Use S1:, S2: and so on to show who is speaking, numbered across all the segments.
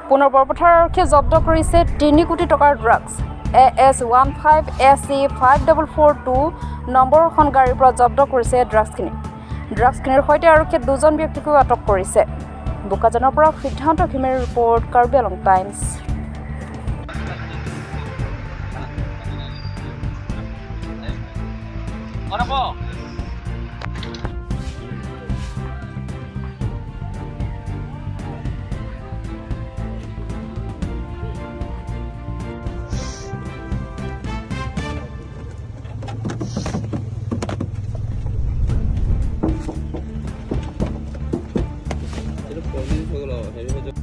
S1: পুনৰ বৰপথাৰ আৰক্ষীয়ে জব্দ কৰিছে 3 কোটি টকাৰ drugs. AS 15 AC 5442 নম্বৰৰ এখন গাড়ীৰ পৰা জব্দ কৰিছে ড্ৰাগছখিনি। ড্ৰাগছখিনিৰ সৈতে আৰক্ষীয়ে দুজন ব্যক্তিকো আটক কৰিছে। বোকাজানৰ পৰা সিদ্ধান্ত ঘিমিৰ ৰিপৰ্ট, কাৰ্বি আংলং টাইমছ।
S2: এইটো পলিচ হৈ গ'ল আৰু হেৰি হৈ যাব।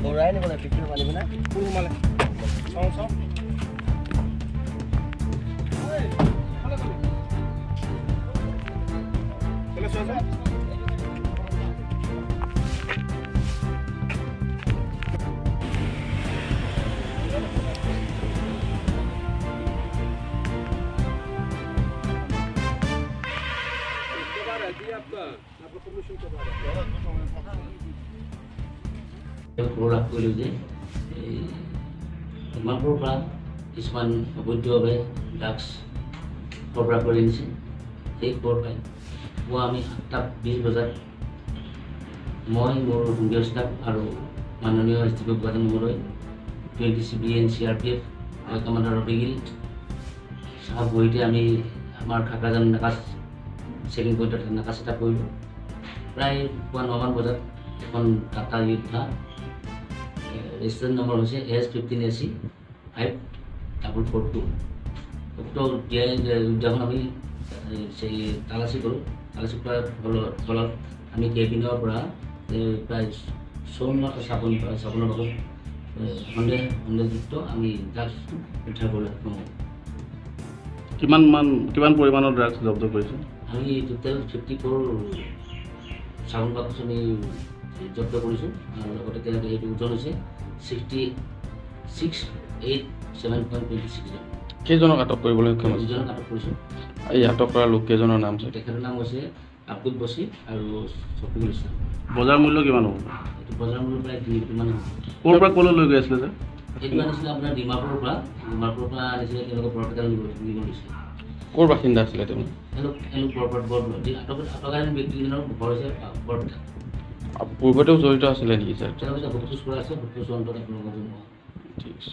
S3: বৰাই নিব লাগে পিঠিৰ পানী পিনে।
S2: কোন সোমালে চাওঁ চাওঁ। চোৱাচোন।
S4: খবৰ লাভ কৰিলোঁ যে এই ডিমাপুৰৰ পৰা কিছুমান অবৈধভাৱে ড্ৰাগছ সৰবৰাহ কৰি আনিছে। সেই খবৰ পাই পুৱা আমি 7টা 20 বজাত মই, মোৰ সংগীয় ষ্টাফ আৰু মাননীয় এছ ডি পি বোকাজান মহোদয়, 20 CB and CRPF commander Rabigil চাহাব সহিতে আমি আমাৰ খাকৰাজান নাকা চেকিং পইণ্টত নাকা চেট আপ কৰিলোঁ। প্ৰায় পুৱা 9মান বজাত এখন টাটা য়োদ্ধা, ৰেজিষ্ট্ৰেশ্যন নম্বৰ হৈছে AS 15 AC 5442, উক্ত উদ্যানখন আমি সেই তালাচী কৰোঁ। তালাচী কৰাৰ ফলত আমি কেবিনৰ পৰা প্ৰায় 54টা চাবোনৰ বাকচ সন্দেহযুক্ত আমি ড্ৰাগছ উদ্ধাৰ কৰিবলৈ সক্ষম হওঁ।
S5: কিমান পৰিমাণৰ ড্ৰাগছ জব্দ কৰিছে?
S4: আমি টোটেল 54 চাবোন বাকচ আমি জব্দ কৰিছোঁ আৰু লগতে তেওঁলোকে সেইটো ওজন হৈছে 6687.26 গ্ৰাম।
S5: কেইজনক আটক কৰিবলৈ সক্ষম হৈছে?
S4: দুজনক আটক কৰিছোঁ।
S5: এই আটক কৰা লোককেইজনৰ নাম ছাৰ?
S4: তেখেতৰ নাম হৈছে আব্দুল বছিৰ আৰু শফিকুল ইছলাম।
S5: বজাৰ মূল্য কিমান হ'ব?
S4: এইটো বজাৰ মূল্য প্ৰায় 3 কোটিমান হ'ব।
S5: ক'ৰ পৰা ক'লৈ লৈ গৈ আছিলে ছাৰ?
S4: এইটো আনিছিলে আপোনাৰ ডিমাপুৰৰ পৰা আনিছিলে। তেওঁলোকে বৰপেটালৈ নিব লৈছে।
S5: ক'ৰ বাসিন্দা আছিলে তেওঁলোক?
S4: এওঁলোক বৰপেটা বৰ আটকাধীন ব্যক্তিকেইজনৰ ঘৰ হৈছে বৰপেটা।
S5: পূৰ্বতেও জড়িত আছিলে নেকি ছাৰ?
S4: তেওঁলোকে সোধ পোছ কৰা আছে। সোধ পোছৰ অন্তত আপোনালোকক জনোৱা হ'ব।
S5: ঠিক আছে।